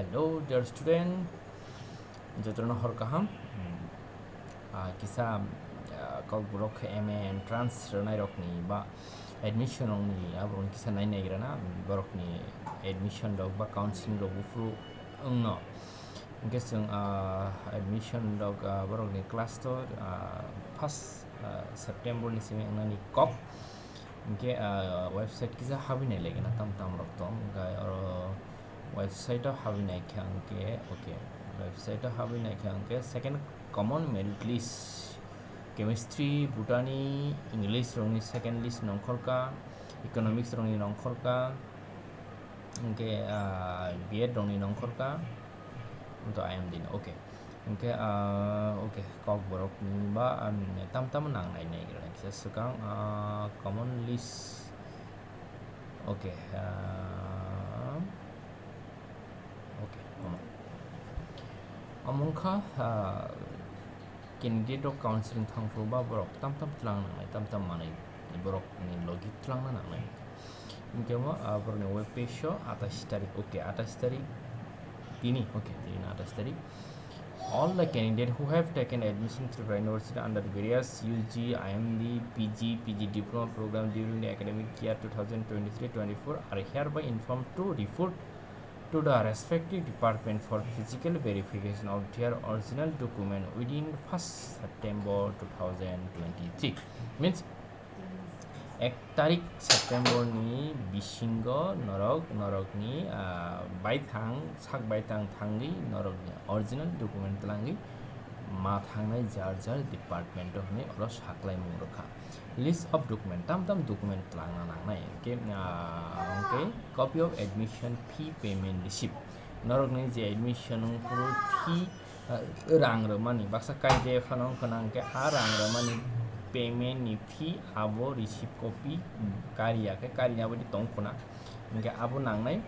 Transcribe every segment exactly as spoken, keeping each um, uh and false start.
Hello, dear student, jotono hor kaham. Hmm. Ah, kisa, ah, Kokborok M A entrance rwnairokni ba admission rokni, aborokni kisa nai naigrana, borokni admission rok ba counseling rok buphuru wngno. Hwnkhe chwng, ah, admission rok, ah, borokni class to, ah, first, ah, September ni simi wngnani kok. Hwnkhe, ah, website kisa habwi nai laigana tam tam rok tong, hwnkhe oro website o habwi naikha hwnkhe, okay, website o habwi naikha hwnkhe second common merit list, chemistry, botany, English rokni second list nongkhorka, economics rokni nongkhorka, hwnkhe, ah, B Ed rokni nongkhorka, to I M D ni, okay. Hwnkhe, ah, okay, Kokborokni ba, um, tam tamo nang nai nai kisa swkang, ah, common list, okay, ah, okay, omo. Omo wngkha, ah, candidate rok counseling thangphuru ba borok tam tam tlang nangnai, tam tam manwi borokni logi tlangna nangnai. Hwnkhe omo, ah, borokni web page o atais tarik, okay, atais tarik tini, okay, tini atais tarik. All the candidates who have taken admission to Tripura University under various U G, I M D, P G, P G diploma program during the academic year two thousand twenty-three twenty-four are hereby informed to report to the respective department for physical verification of their original document within first September two thousand twenty-three. Means, ek tarik September ni bisingo norok, norokni, ah, baithang, sak baithang thangwi norokni original document twlangwi ma thangnai jar jar department o hwnwi oro saklaimung rwkha. List of document, tam tam document twlangna nangnai. Hwnkhe, ah, hwnkhe copy of admission fee payment receipt. Norokni je admission wngphuru fee, ah, rang rwmani, baksa kaijak phano wngkha na, hwnkhe a rang rwmani payment ni fee abo receipt copy, kariya khe kariya baidi tongkhuna, hwnkhe abo nangnai.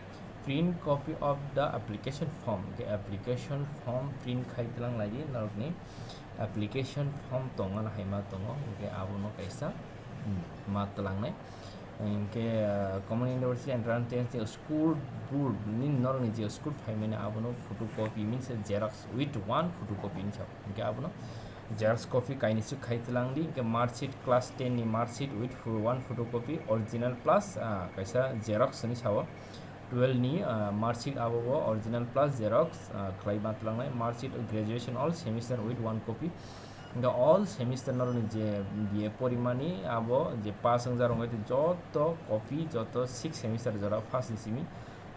Print copy of the application form, hwnkhe application form print khai twlang lai di norokni. Application form tongo na hai ma tongo, hwnkhe abono kaisa, hmm, ma twlangnai. Hwnkhe, ah, Common University entrance test ni school board ni norokni je school phaimani abono photocopy means xerox with one photocopy hinwi sao. Hwnkhe abono xerox copy kainwi swk khai twlang di. Hwnkhe mark sheet, class ten ni mark sheet with pho-, one photocopy, original plus, ah, kaisa xerox hinwi sao. Twelve ni, ah, mark sheet abo bo original plus xerox, ah, khlai ma twlangnai. Mark sheet graduation all semester with one copy. Hwnkhe all semester norokni je B A porimani abo je pass wngjakrok wngkhe joto copy, joto six semester jora first ni simi.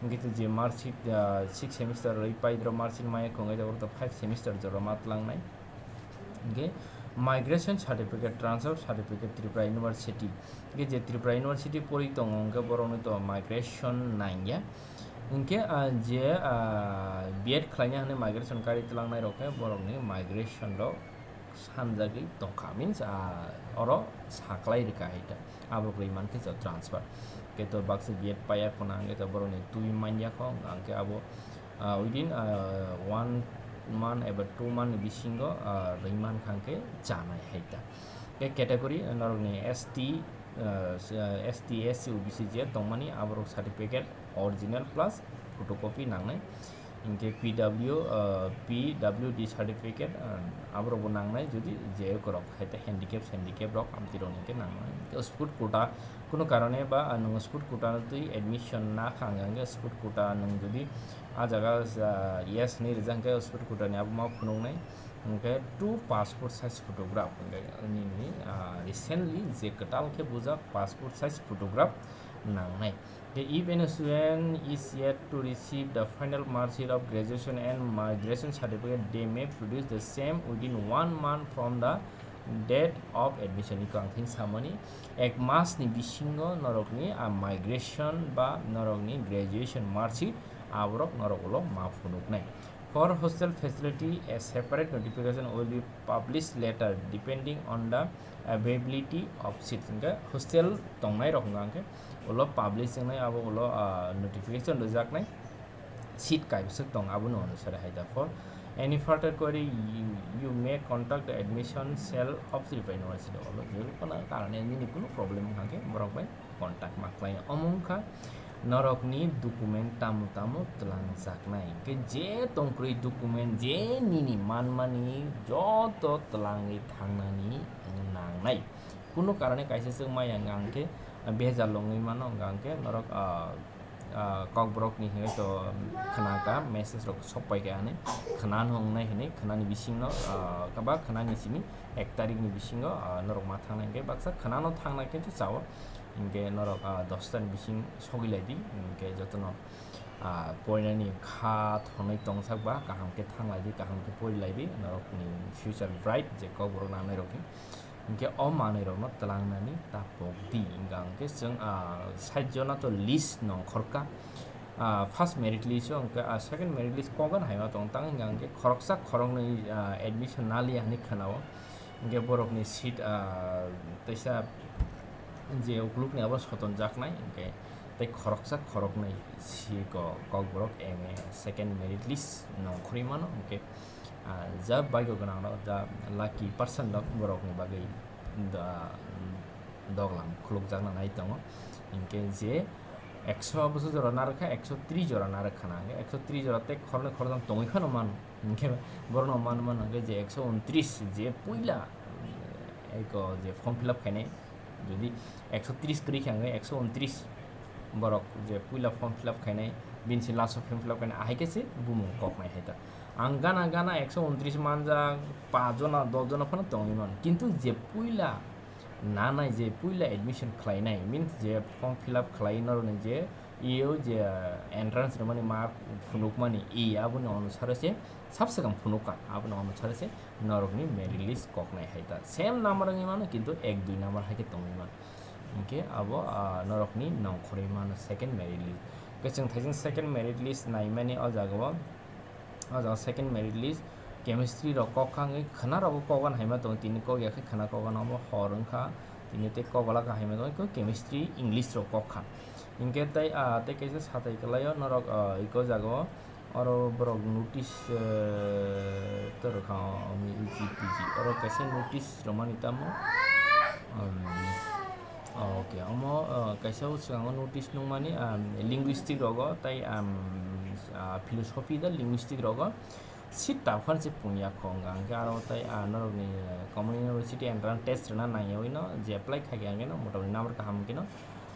Hwnkhe je mark sheet, ah, six semester rwi paidrok mark sheet maya khwngwi tabuk to five semester jora ma twlangnai. Hwnkhe migration certificate, transfer certificate Tripura University. Hwnkhe je Tripura University pori tongo hwnkhe borokni to migration nangya. Hwnkhe, ah, je, ah, B Ed khlaina hwnwi migration kari twlangnai rok khe borokni migration rok sanjagwi tongkha, means, ah, oro saklai rwkha hai ta. Aborok rwi mankhe to transfer. Hwnkhe to baksa B Ed paiya khuna hwnkhe to borokni twi manya kho, hwnkhe abo, ah, within, ah, one month eba two month ni bisingo, ah, rwi mankha hwnkhe chanai hai ta. Hwnkhe category norokni S T, ah, S T, S C, O B C je tongmani aborok certificate original plus photocopy nangnai. Hwnkhe P W, ah, P W D certificate, ah, aborokbo nangnai, jodi je korok hai ta handicap, handicap rok amtwi rok hwnkhe nangnai. Hwnkhe spot quota, kuno karone ba, ah, nwng spot quota twi admission na kha hwnkhe spot quota nwng jodi ah jaga, ah, yes hinwi rijak hwnkhe spot quota ni abo ma phunuknai. Hwnkhe two passport size photograph hwnkhe nini, ah, recently je kwtal khe bujak passport size photograph nangnai. If any student is yet to receive the final mark sheet of graduation and migration certificate, they may produce the same within one month from the date of admission. Iko ang thing samani ek mas ni bisingo norokni a migration ba norokni graduation mark sheet aborok norok ulo ma phunuknai. For hostel facility, a separate notification will be published later depending on the availability of seats. Hwnkhe hostel tongnai rok hwnkha hwnkhe ulo publish wngnai abo ulo, ah, notification rwjaknai seat kaibwswk tong abono onusare hai da. For any further query, you, you may contact the admission cell of Tripura University. Olo je kono karone nini kunu problem wngkha hwnkhe borok bai contact ma khlaina. Omo wngkha Norokni document tamo tamo twlangjaknai, hwnkhe je tongkwrwi document je nini manmani joto twlangwi thangnani nangnai. Kunu karone kaisa swk maya wngkha hwnkhe bejal wngwi mano, wngkha hwnkhe norok, ah, ah, kokborokni hwnwi to khna kha, message rok sok pai kha hwnwi, khna no wngnai hwnwi, khnani bisingno, ah, ba khnani simi ek tarikni bisingo, ah, norok ma thangnai hwnkhe baksa khnano thangnai khe chao. Hingke norok, ah, dosta ni bising sogwi lai di, hingke jotono, ah, porinani kha thonwi tongsak ba kaham khe thang lai di, kaham khe pori lai di, norok ni future bright je kokborok nangnai rok ni. Hingke o manwi rok no twlang nani ta pok di, hingka hingke chwng, ah, sait jona to list nongkhor kha. Ah, first merit list o hingke, ah, second merit list kogan hai ma tong tang hingka hingke khoroksa khoroknwi, ah, admission naliya hinwi khwnao. Hingke borok ni seat, ah, teisa je ukulukni abo sotonjaknai, hingke tei khoroksa khoroknwi siko kokborok M A second merit list nongkhorwi mano, hingke, ah, ja baigo gwnang rok, ja lucky person rok borokni bagwi da-, doglam khulukjakna nai tongo, hingke je ekso bwswk jora narwkha, ekso tris jora narwkha na, hingke ekso tris jora tei khoroknwi khoroktham tongwi phano mano, hingke borokno mano mano hingke je ekso untris je puila, eko je form fill up khainai, jodi ekso tris kwrwi kha hwnkhe ekso untris borok je puila form fill up khainai, bini se last o form fill up khainai, ahai khe se bumung koknai hai ta. Ang gana gana ekso untris manjak, paanch jona, dos jona phano tongwi mano, kintu je puila nanai, je puila admission khlainai, means je form fill up khlai norokni je iyao je entrance rwmani mark phunukmani, i aboni onusare se sab swkang phunukha, aboni onusare se norokni merit list koknai hai ta. Same number wngwi mano, kintu ek dui number hai khe tongwi mano. Hingke abo, ah, norokni nongkhorwi mano second merit list. Hingke chwng thaising second merit list naimani o jaga o, o jaga second merit list chemistry rok kok kha wngwi khwna rogo kogan hai ma tongo, tini kok ya khe khwna kogan omo hor wngkha, tini tei kok gala kha hai ma tongo, chemistry, English rok kok kha. Hingke tei, ah, tei kaisa satai kwlai o norok, ah, iko jaga o, oro borok notice, eh, to rwkha, omo E G P G. Oro kaisa notice rwmani tamo? Um, oh, okay, omo, uh, kaisa o swkango notice nungmani, um, linguistic rogo, tei, um, uh, philosophy da linguistic rogo seat tabukhan se pungya kho wngkha. Hingke aro tei, uh, norokni, uh, Common University entrance test rwna nangyawi no je apply khaikha hingke no motamoti number kaham hingke no,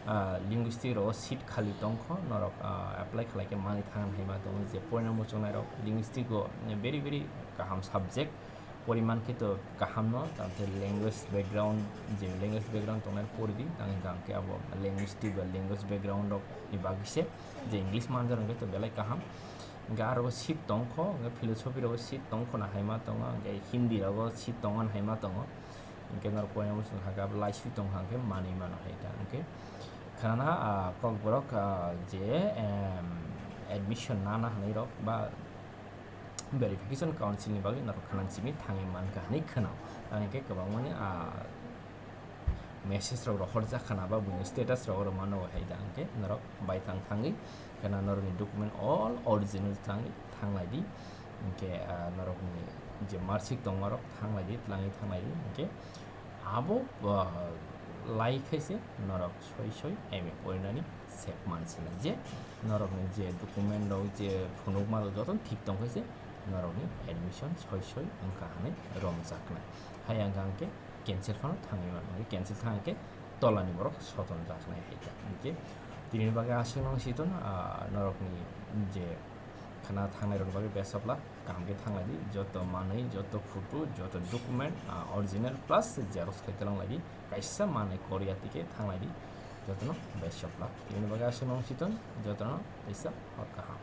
ah, linguistic rogo seat khali tongkho, norok, ah, apply khlai khe manwi thang hai ma tongo, je poina muchungnai rok linguistic o very, very kaham subject, poriman khe to kaham no, tamo khe language background, je language background tongnai pori di, tang hingka hingke abo linguistic ba language background rok ni bagwi se, je English manjak hingke to belai kaham, hingke aro seat tongkho, hingke philosophy rogo seat tongkho na hai ma tongo, hingke Hindi rogo seat tongo na hai ma tongo. Hingke norok poina muchung kha khe abo laiswi tong kha hingke manwi mano hai ta hingke khana, ah, kokborok, ah, je, em, admission nana hinwi rok ba verification council ni bagwi norok khana simi thangwi mankha hinwi khwnao. Tamo hingke kwbangmani, ah, message rok rohorjak khana ba buino status rok oro mano hai ta hingke norok baithang thangwi khana norokni document all original thangwi thanglai di. Hingke, ah, norokni je marksheet tongmarok thanglai di, twlangwi thanglai di. Hingke abo, ah, lai khe se norok soi soi M A porinani sep mansinai je norokni je document rok je phunukma rok joto thik tong khe se norokni admission soi soi wngkha hinwi romjaknai. Hai wngkha hingke cancel phano thangwi mano, hingke cancel thang khe tolani borok sotonjaknai hai khe. Hingke tini bagwi aswk nang siton, ah, norokni je khana thangnai rokni bagwi best of luck. Kaham khe thanglai di, joto manwi, joto photo, joto document, ah, original plus xerox khe twlang lai di, kaisa manwi koriya tike thanglai di, jotono best of luck. Tini bagwi aswk nang siton, jotono kaisa hor kaham.